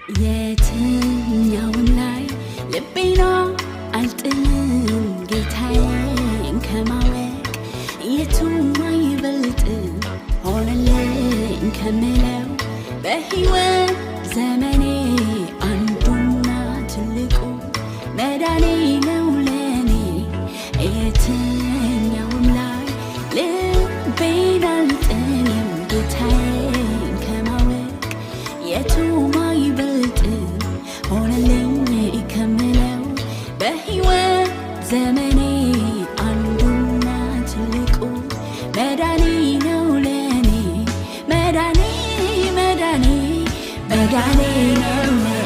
የትኛውም ላይ ልቤን አልጥልም ጌታዬን ከማወቅ፣ የቱም አይበልጥም ሆነልኝ ከምለው። በሕይወት ዘመኔ አንዱና ትልቁ መዳኔ ነው ለኔ። የትኛውም ላይ ልቤን አልጥልም ጌታዬን ከማወቅ፣ የቱም አይበልጥም ሆነልኝ ከምለው። በሕይወት ዘመኔ አንዱና ትልቁ መዳኔ ነው ለኔ። መዳኔ፣ መዳኔ፣ መዳኔ ነው።